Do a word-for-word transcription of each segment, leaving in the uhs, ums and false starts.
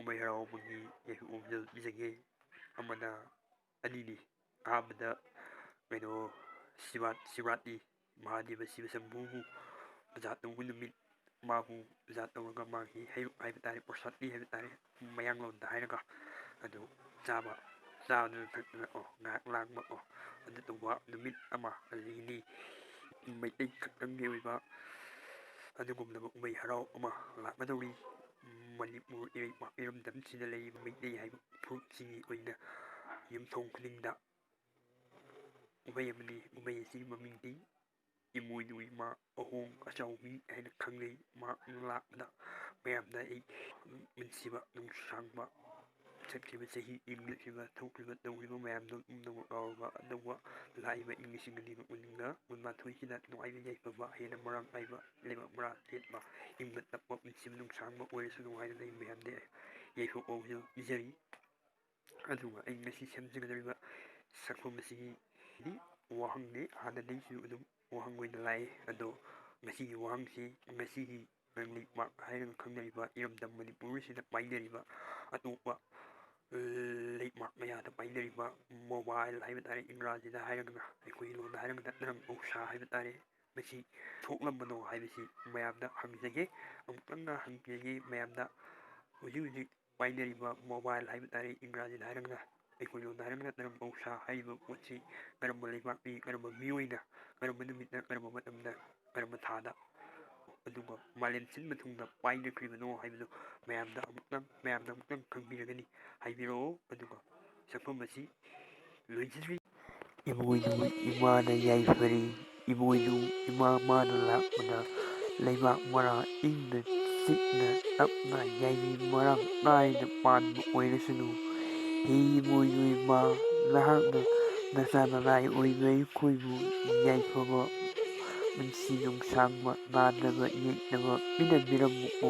ꯀꯨꯝꯍꯩ ꯍꯔꯥꯎ ꯑꯃꯒꯤ ꯌꯥꯏꯐ ꯄꯥꯎꯖꯦꯜ ꯄꯤꯖꯒꯦ꯫ ꯑꯃꯅ ꯑꯅꯤꯅꯤ꯫ ꯑꯍꯥꯟꯕꯗ ꯀꯩꯅꯣ ꯁꯤꯕꯥꯠ ꯁꯤꯕꯔꯥꯇ꯭ꯔꯤ, ꯃꯍꯥꯗꯦꯕ ꯁꯤꯕ ꯁꯝꯕꯨꯕꯨ ꯄꯨꯖꯥ ꯇꯧꯕ ꯅꯨꯃꯤꯠ, ꯃꯥꯕꯨ ꯄꯨꯖꯥ ꯇꯧꯔꯒ ꯃꯥꯒꯤ ꯍꯩꯔꯨꯛ ꯍꯥꯏꯕ ꯇꯥꯔꯦ, ꯄ꯭ꯔꯁꯥꯗꯤ ꯍꯥꯏꯕ ꯇꯥꯔꯦ ꯃꯌꯥꯡꯂꯣꯟꯗ ꯍꯥꯏꯔꯒ, ꯑꯗꯨ ꯆꯥꯕ, ꯆꯥꯗꯨꯅ ꯊꯛꯇꯨꯅ ꯀꯣ, ꯉꯥꯏꯍꯥꯛ ꯂꯥꯡꯕ ꯀꯣ, ꯑꯗꯨ ꯇꯧꯕ ꯅꯨꯃꯤꯠ ꯑꯃ꯫ ꯑꯗꯒꯤꯗꯤ ꯃꯩꯇꯩ ꯈꯛꯇꯪꯒꯤ ꯑꯣꯏꯕ ꯑꯗꯨꯒꯨꯝꯂꯕ ꯀꯨꯝꯍꯩ ꯍꯔꯥꯎ ꯑꯃ ꯂꯥꯛꯀꯗꯧꯔꯤ꯫ ꯃꯅꯤꯄꯨꯔ ꯏꯔꯩꯄꯥꯛ ꯏꯔꯝꯗꯝꯁꯤꯗ ꯂꯩꯔꯤꯕ ꯃꯩꯇꯩ ꯍꯥꯏꯕ ꯐꯨꯔꯨꯞꯁꯤꯡꯒꯤ ꯑꯣꯏꯅ ꯌꯨꯝꯊꯣꯡ ꯈꯨꯗꯤꯡꯗ ꯀꯨꯝꯍꯩ ꯑꯃꯅꯤ꯫ ꯀꯨꯝꯍꯩ ꯑꯁꯤꯒꯤ ꯃꯃꯤꯡꯗꯤ ꯏꯃꯣꯏꯅꯨ ꯏꯃꯥ ꯑꯍꯣꯡ ꯑꯆꯥꯎꯕꯤ ꯍꯥꯏꯅ ꯈꯪꯅꯩ꯫ ꯃꯍꯥꯛꯅ ꯂꯥꯛꯄꯗ ꯃꯌꯥꯝꯗ ꯑꯩ ꯄꯨꯟꯁꯤꯕ ꯅꯨꯡꯁꯥꯡꯕ, ꯆꯠꯈ꯭ꯔꯤꯕ ꯆꯍꯤ, ꯏꯪꯂꯛꯈꯤꯕ, ꯊꯣꯛꯈ꯭ꯔꯤꯕ, ꯇꯧꯈ꯭ꯔꯤꯕ ꯃꯌꯥꯝꯗꯣ ꯄꯨꯝꯅꯃꯛ ꯀꯥꯎꯔꯕ ꯑꯅꯧꯕ ꯂꯥꯛꯏꯕ ꯏꯪ ꯂꯤꯁꯤꯡ ꯑꯅꯤꯒ ꯀꯨꯟꯒ ꯀꯨꯟꯃꯥꯊꯣꯏꯁꯤꯗ ꯅꯨꯡꯉꯥꯏꯕ ꯌꯥꯏꯐꯕ, ꯍꯦꯟꯅ ꯃꯔꯥꯡ ꯀꯥꯏꯕ, ꯂꯩꯕꯥꯛ ꯃꯔꯥ ꯂꯦꯠꯄ, ꯏꯪꯕ ꯇꯞꯄ ꯄꯨꯟꯁꯤꯕ ꯅꯨꯡꯁꯥꯡꯕ ꯑꯣꯏꯔꯁꯨ ꯅꯨꯡꯉꯥꯏꯅ ꯂꯩ ꯃꯌꯥꯝꯗ ꯌꯥꯏꯐ ꯄꯥꯎꯖꯦꯜ ꯄꯤꯖꯔꯤ꯫ ꯑꯗꯨꯒ ꯑꯩ ꯉꯁꯤ ꯁꯦꯝꯖꯒꯗꯧꯔꯤꯕ ꯁꯛꯐꯝ ꯑꯁꯤꯒꯤ ꯋꯥꯍꯪꯅꯤ꯫ ꯍꯥꯟꯅꯗꯒꯤꯁꯨ ꯑꯗꯨꯝ ꯋꯥꯍꯪ ꯑꯣꯏꯅ ꯂꯥꯛꯏ꯫ ꯑꯗꯣ ꯉꯁꯤꯒꯤ ꯋꯥꯍꯪꯁꯤ ꯉꯁꯤꯒꯤ ꯂꯩꯄꯥꯛ ꯍꯥꯏꯔꯒ ꯈꯪꯅꯔꯤꯕ ꯏꯔꯝꯗꯝ ꯃꯅꯤꯄꯨꯔ ꯑꯁꯤꯗ ꯄꯥꯏꯅꯔꯤꯕ ꯑꯇꯣꯞꯄ ꯂꯩꯄꯥꯛ ꯀꯌꯥꯗ ꯄꯥꯏꯅꯔꯤꯕ ꯃꯣꯕꯥꯏꯜ ꯍꯥꯏꯕ ꯇꯥꯔꯦ, ꯏꯪꯒ꯭ꯔꯥꯖꯤꯗ ꯍꯥꯏꯔꯒꯅ, ꯑꯩꯈꯣꯏꯒꯤ ꯂꯣꯟꯗ ꯍꯥꯏꯔꯒꯅ ꯅꯔꯝ ꯑꯧꯁꯥ ꯍꯥꯏꯕ ꯇꯥꯔꯦ, ꯃꯁꯤ ꯊꯣꯛꯂꯝꯕꯅꯣ ꯍꯥꯏꯕꯁꯤ ꯃꯌꯥꯝꯗ ꯍꯪꯖꯒꯦ꯫ ꯑꯃꯨꯛꯇꯪꯒ ꯍꯪꯖꯒꯦ ꯃꯌꯥꯝꯗ, ꯍꯧꯖꯤꯛ ꯍꯧꯖꯤꯛ ꯄꯥꯏꯅꯔꯤꯕ ꯃꯣꯕꯥꯏꯜ ꯍꯥꯏꯕ ꯇꯥꯔꯦ, ꯏꯪꯒ꯭ꯔꯥꯖꯤꯗ ꯍꯥꯏꯔꯒꯅ, ꯑꯩꯈꯣꯏ ꯂꯣꯟꯗ ꯍꯥꯏꯔꯒꯅ ꯅꯔꯝ ꯑꯧꯁꯥ ꯍꯥꯏꯔꯤꯕ ꯄꯣꯠꯁꯤ ꯀꯔꯝꯕ ꯂꯩꯕꯥꯛꯀꯤ, ꯀꯔꯝꯕ ꯃꯤꯑꯣꯏꯅ, ꯀꯔꯝꯕ ꯅꯨꯃꯤꯠꯇ, ꯀꯔꯝꯕ ꯃꯇꯝꯗ, ꯀꯔꯝꯕ ꯊꯥꯗ, ꯑꯗꯨꯒ ꯃꯥꯂꯦꯝ ꯁꯤꯟꯕ ꯊꯨꯡꯅ ꯄꯥꯏꯅꯈ꯭ꯔꯤꯕꯅꯣ ꯍꯥꯏꯕꯗꯨ ꯃꯌꯥꯝꯗ ꯑꯃꯨꯛꯇꯪ, ꯃꯌꯥꯝꯗ ꯑꯃꯨꯛꯇꯪ ꯈꯪꯕꯤꯔꯒꯅꯤ ꯍꯥꯏꯕꯤꯔꯛꯑꯣ꯫ ꯑꯗꯨꯒ ꯁꯛꯐꯝ ꯑꯁꯤ ꯂꯣꯏꯖꯗ꯭ꯔꯤ꯫ ꯏꯃꯣꯏꯅꯨ ꯏꯃꯥꯅ ꯌꯥꯏꯐꯔꯤ꯫ ꯏꯃꯣꯏꯅꯨ ꯏꯃꯥ ꯃꯥꯅ ꯂꯥꯛꯄꯗ ꯂꯩꯕꯥꯛ ꯃꯔꯥ ꯏꯪꯅ ꯆꯤꯛꯅ ꯇꯞꯅ ꯌꯥꯏꯔꯤ ꯃꯔꯥꯡ ꯀꯥꯏꯅ ꯄꯥꯟꯕ ꯑꯣꯏꯔꯁꯅꯨ꯫ ꯍꯦ ꯏꯃꯣꯏꯅꯨ ꯏꯃꯥ, ꯅꯍꯥꯛꯅ ꯅꯆꯥ ꯅꯅꯥꯏ ꯑꯣꯏꯕ ꯑꯩꯈꯣꯏꯕꯨ ꯌꯥꯏꯐꯕ, ꯄꯨꯟꯁꯤ ꯅꯨꯡꯁꯥꯡꯕ, ꯅꯥꯗꯕ ꯌꯦꯛꯅꯕ ꯄꯤꯅꯕꯤꯔꯝꯃꯨꯀꯣ꯫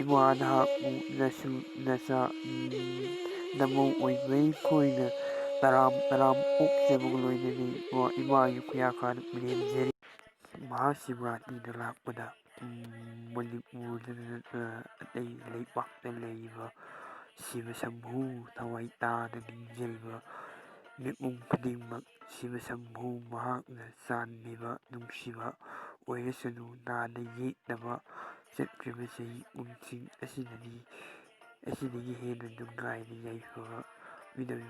ꯏꯃꯥ ꯅꯍꯥꯛꯄꯨ ꯅꯁꯨ ꯅꯆꯥ, ꯎꯝ, ꯅꯃꯧ ꯑꯣꯏꯕ ꯑꯩꯈꯣꯏꯅ ꯇꯔꯥꯝ ꯇꯔꯥꯝ ꯑꯣꯛꯆꯕꯒ ꯂꯣꯏꯅꯅ ꯏꯃꯥ, ꯏꯃꯥꯒꯤ ꯈꯨꯌꯥꯀꯥꯗ ꯂꯦꯝꯖꯔꯤ꯫ ꯃꯍꯥꯁꯤꯕꯔꯥꯇ꯭ꯔꯤꯗ ꯂꯥꯛꯄꯗ ꯎꯝ, ꯃꯅꯤꯄꯨꯔꯗ ꯅꯠꯇꯅ ꯑꯇꯩ ꯂꯩꯕꯥꯛꯇ ꯂꯩꯔꯤꯕ ꯁꯤꯕ ꯁꯝꯍꯨ ꯊꯋꯥꯏ ꯇꯥꯅ ꯅꯤꯡꯖꯔꯤꯕ ꯃꯤꯄꯨꯝ ꯈꯨꯗꯤꯡꯃꯛ ꯁꯤꯕ ꯁꯝꯍꯨ ꯃꯍꯥꯛꯅ ꯆꯥꯟꯕꯤꯕ ꯅꯨꯡꯁꯤꯕ ꯑꯣꯏꯔꯁꯅꯨ, ꯅꯥꯗ ꯌꯦꯛꯇꯕ ꯆꯠꯈ꯭ꯔꯤꯕ ꯆꯍꯤ ꯀꯨꯝꯁꯤꯡ ꯑꯁꯤꯗꯗꯤ ꯑꯁꯤꯗꯒꯤ ꯍꯦꯟꯅ ꯅꯨꯡꯉꯥꯏꯅ ꯌꯥꯏꯐꯕ ꯃꯤꯗꯜ